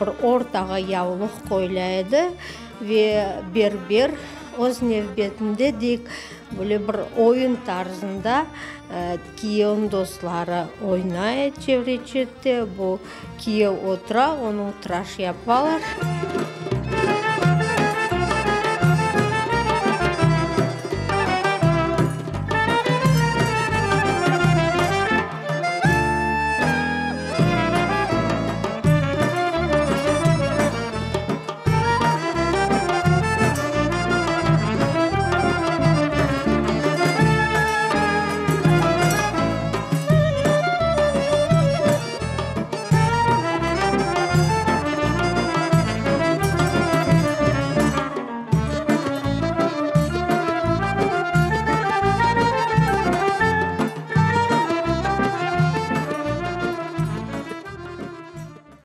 Böyle bir ortağa yavluq qoyula edi ve berber öz nevbetinde deyik, böyle bir oyun tarzında kiyevniñ dostları oynay çevre-çette, bu kiyev otura, onıñ tıraş yapalar.